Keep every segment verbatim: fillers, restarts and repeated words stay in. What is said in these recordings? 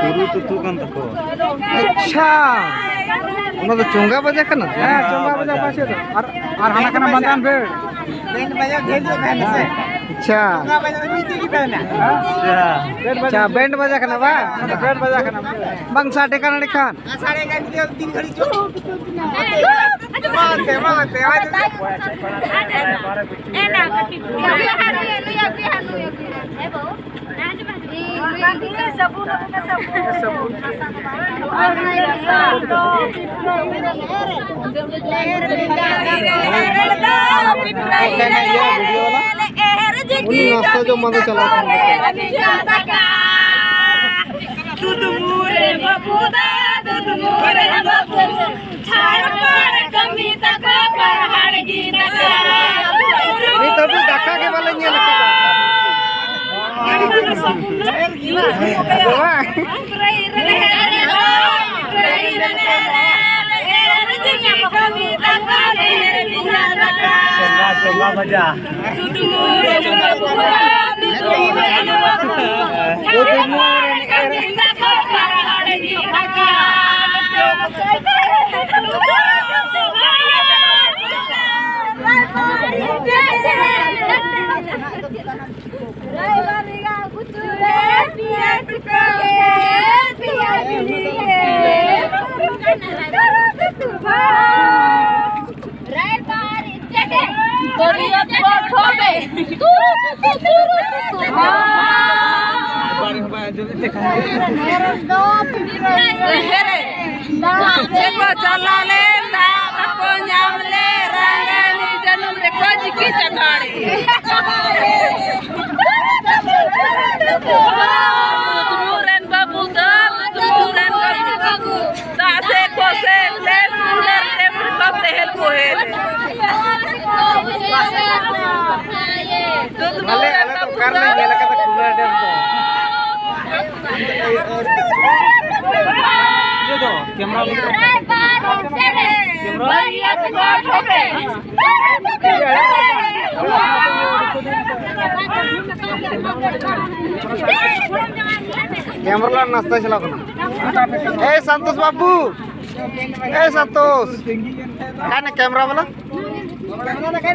ᱠᱩᱨᱩ ᱛᱩᱛᱩ ᱠᱟᱱ ᱛᱟᱠᱚᱣᱟ᱾ ᱟᱪᱪᱷᱟ, ᱚᱱᱟ ᱫᱚ ᱪᱚᱸᱜᱟ ᱵᱟᱡᱟ ᱠᱟᱱᱟ? ᱦᱮᱸ, ᱪᱚᱸᱜᱟ ᱵᱟᱡᱟ ᱯᱟᱥᱮ ᱫᱚ᱾ ᱟᱨ, ᱟᱨ ᱦᱟᱱᱟ ᱠᱟᱱᱟ ᱵᱟᱸᱫᱟᱱ ᱵᱷᱮᱲ᱾ ᱵᱮᱱᱰ ᱵᱟᱡᱟ ᱰᱷᱮᱨ ᱧᱚᱜ ᱛᱟᱦᱮᱱᱟ ᱥᱮ? ᱟᱪᱪᱷᱟ᱾ ᱪᱚᱸᱜᱟ ᱵᱟᱡᱟ ᱫᱚ ᱢᱤᱫᱴᱮᱡ ᱜᱮ ᱛᱟᱦᱮᱱᱟ᱾ ᱟᱪᱪᱷᱟ, ᱵᱮᱱᱰ ᱵᱟᱡᱟ ᱠᱟᱱᱟ ᱵᱟᱝ? ᱵᱮᱱᱰ ᱵᱟᱡᱟ ᱠᱟᱱᱟ᱾ ᱵᱟᱝ ᱥᱟᱰᱮ ᱠᱟᱱᱟ ᱮᱸᱰᱮᱠᱷᱟᱱ᱾ ᱥᱟᱰᱮ ᱠᱟᱱ ᱜᱮᱭᱟ, ᱛᱤᱱ ᱜᱷᱟᱹᱲᱤᱡ ᱪᱚ᱾ ᱢᱟ ᱚᱱᱛᱮ, ᱢᱟ ᱚᱱᱛᱮ, ᱢᱟ ᱚᱱᱛᱮ᱾ ᱩᱱᱤ ᱱᱟᱥᱛᱟ ᱡᱚᱢ ᱵᱟᱝ ᱪᱟᱞᱟᱣ ᱠᱟᱱᱟ᱾ ᱫᱩᱫᱩ ᱢᱩᱨᱮ ᱵᱟᱹᱵᱩ ᱫᱟ, ᱫᱩᱫᱩ ᱢᱩᱨᱮ ᱵᱟᱹᱵᱩ᱾ ᱪᱷᱟᱲ ᱯᱟᱲ ᱠᱟᱹᱢᱤ ᱛᱟᱠᱚ ᱯᱟᱲᱦᱟᱲ ᱜᱮ ᱫᱟᱠᱟ᱾ ᱱᱤᱛ ᱦᱟᱹᱵᱤᱡ ᱫᱟᱠᱟ ᱜᱮ ᱵᱟᱞᱮ ᱧᱮᱞ ᱟᱠᱟᱫᱟ᱾ ᱵᱟᱵᱟ᱾ ᱪᱚᱸᱜᱟ, ᱪᱚᱸᱜᱟ ᱵᱟᱡᱟ᱾ ᱪᱮᱫ ᱠᱚ ᱪᱟᱞᱟᱣ ᱞᱮᱱ, ᱫᱟᱜ ᱵᱟᱠᱚ ᱧᱟᱢ ᱞᱮ, ᱨᱟᱸᱜᱟᱣ ᱱᱤᱡ ᱡᱟᱹᱱᱩᱢ ᱨᱮᱠᱚ ᱡᱤᱠᱤ ᱪᱟᱸᱫᱟᱲᱮ᱾ ᱫᱩᱫᱩ ᱨᱮᱱ ᱵᱟᱹᱵᱩ ᱫᱚ, ᱫᱩᱫᱩ ᱨᱮᱱ ᱵᱟᱹᱵᱩ ᱫᱚ, ᱫᱟᱜ ᱥᱮ ᱠᱚᱥᱮ, ᱞᱮ ᱠᱩᱞᱮᱨ ᱛᱮ ᱵᱟᱯ ᱛᱮᱦᱮᱞ ᱠᱚᱦᱮᱞ᱾ ᱟᱞᱮ, ᱟᱞᱮ ᱫᱚ ᱚᱠᱟ ᱨᱮᱞᱮ ᱧᱮᱞ ᱟᱠᱟᱫᱟ ᱠᱩᱞᱟᱹ ᱰᱮᱢ ᱫᱚ? ᱤᱭᱟᱹ ᱫᱚ, ᱠᱮᱢᱨᱟ ᱞᱟᱹᱜᱤᱫ᱾ बरियात गौर होबे। कैमरा नाश्ता चला बना। ए संतोष बाबू, ए संतोष, क्या ना कैमरा वाला?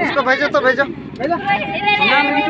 इसको भेजो तो भेजो।